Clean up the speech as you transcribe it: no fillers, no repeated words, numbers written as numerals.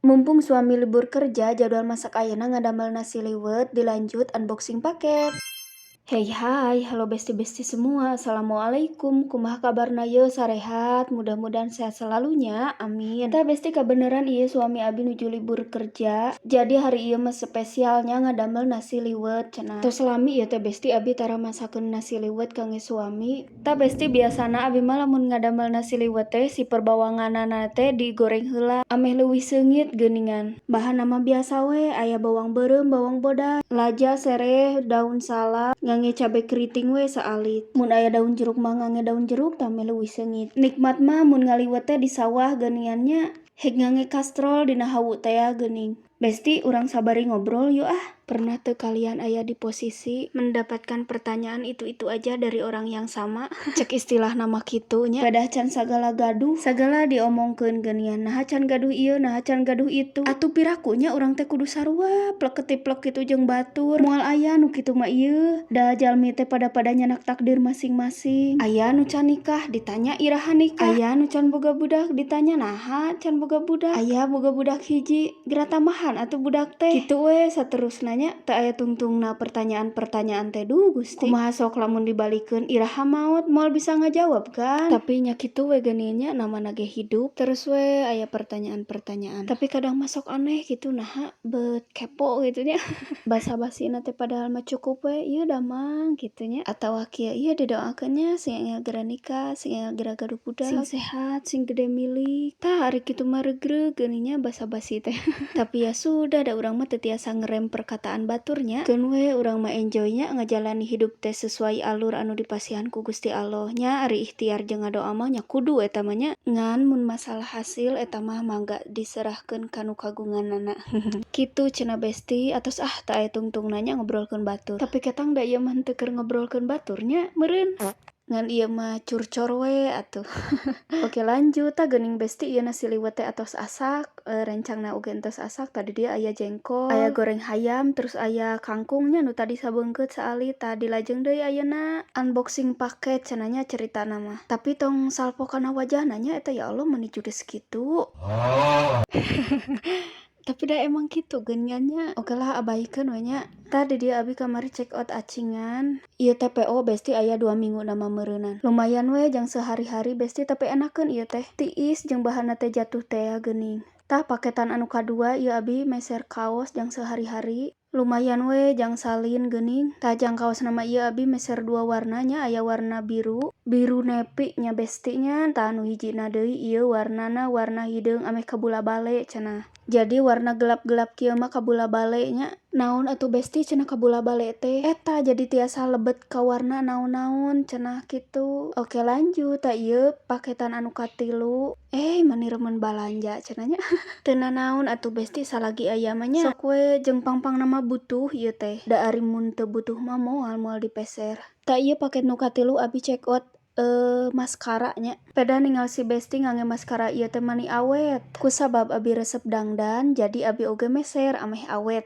Mumpung suami libur kerja, jadwal masak ayeuna ngadamel nasi liwet, dilanjut unboxing paket. Hey hai, halo bestie-bestie semua. Assalamualaikum. Kumaha kabarna ye? Sarehat? Mudah-mudahan sehat selalu nya. Amin. Tah bestie, kabeneran ieu suami abi nuju libur kerja. Jadi hari ieu mah spesialnya ngadamel nasi liwet cenah. Tos lami ieu teh, bestie, abi tara masakeun nasi liwet kangge suami. Tah bestie, biasana abi mah lamun ngadamel nasi liwet teh si perbawanganana teh digoreng heula ameh leuwih seungit geuningan. Bahanna mah biasa we, aya bawang beureum, bawang bodas, laja, sereh, daun salam, ngangge cabe keriting we saalit. Mun aya daun jeruk mah ngangge daun jeruk tah meh leuwih seungit. Nikmat mah mun ngaliwet teh di sawah geuningan nya. Hek ngangge kastrol dina hawu tea geuning. Bestie, urang sabari ngobrol yuk ah. Pernah teu kalian aya di posisi mendapatkan pertanyaan itu-itu aja dari orang yang sama? Cek istilahna mah kitu nya. Pedah can sagala gaduh, sagala diomongkeun geuningan. Naha can gaduh ieu, naha can gaduh itu. Atuh piraku nya urang teh kudu sarua plek-ketiplek kitu jeung batur? Moal aya nu kitu mah ieu. Da jalmi teh pada-pada nyandak takdir masing-masing. Aya nu can nikah, ditanya iraha nikah. Aya nu can boga budak, ditanya naha can boga budak. Aya boga budak hiji, geura tambahan atuh budak teh. Kitu we saterusna nya, teu aya tungtungna pertanyaan-pertanyaan teh. Duh Gusti. Kumaha sok lamun dibalikeun, iraha maot? Moal bisa ngajawab kan? Tapi nya kitu we geuning nya, namana ge hidup. Terus we aya pertanyaan-pertanyaan. Tapi kadang mah sok aneh kitu, naha bet kepo gitu nya. Basa-basina teh padahal mah cukup we, "Ieu damang," kitu nya. Atawa kieu, "Ieu didoakeun nya sing enggal geura nikah, sing enggal geura gaduh budak, sing sehat, sing gede milik." Tah, ari kitu mah regreg geuning nya basa-basi teh. Tapi ya sudah, da urang mah teu tiasa ngerem perkataan batur nya. Keun we urang mah enjoy nya ngajalani hidup teh sesuai alur anu dipasihan ku Gusti Allah nya. Ari ikhtiar jeung ngadoa mah nya kudu eta mah nya. Ngan mun masalah hasil eta mah mangga diserahkeun ka nu kagunganana. Kitu cenah, bestie. Atos ah, teu aya tungtungna nya ngobrolkeun batur. Tapi ketang da ieu mah henteu keur ngobrolkeun batur nya meureun. Ngan ieu mah curcor we atuh. Oke, lanjut. Tah geuning bestie, ieu nasi liwet teh atos asak, rencangna oge entos asak. Tadi dia aya jengkol, aya goreng hayam, terus aya kangkung nya nu tadi sabeungkeut saalit. Tah, dilajeng deui ayeuna unboxing paket cenah nya caritana mah. Tapi tong salpo kana wajahna nya eta, ya Allah, meuni judes kitu. Tapi da emang kitu geuningan nya. Oke lah, abaikeun we nya. Tah, di dieu abi kamari check out acingan. Ieu teh PO, bestie, aya 2 minggu na mah meureunan. Lumayan we jang sehari-hari, bestie, tapi enakeun ieu teh. Tiis jeung bahanna teh jatuh tea geuning. Tah, paketan anu kadua ieu abi meser kaos jang sehari-hari. Lumayan we jang salin geuning. Tah, jang kaosna mah ieu abi meser dua warna nya, aya warna biru, biru navy nya, bestie nya. Tah, anu hijina deui ieu warnana warna hideung ameh kabula-bale cenah. Jadi warna gelap-gelap kieu mah kabula-bale nya. Naon atuh, bestie, cenah kabula-bale teh? Eta, jadi tiasa lebet ka warna naon-naon cenah kitu. Oke, lanjut. Tah, ieu paketan anu katilu. Eh, mani remen balanja cenah nya. Teu nanaon atuh, bestie, salagi aya mah nya. Sok we jeung pang-pangna mah butuh ieu teh. Da ari mun teu butuh mah moal dipeser. Tah, ieu paket nu katilu abi check out maskara nya. Pedah ningal si bestie ngangge maskara ieu teh mani awet. Kusabab abi resep dangdan, jadi abi oge meser ameh awet.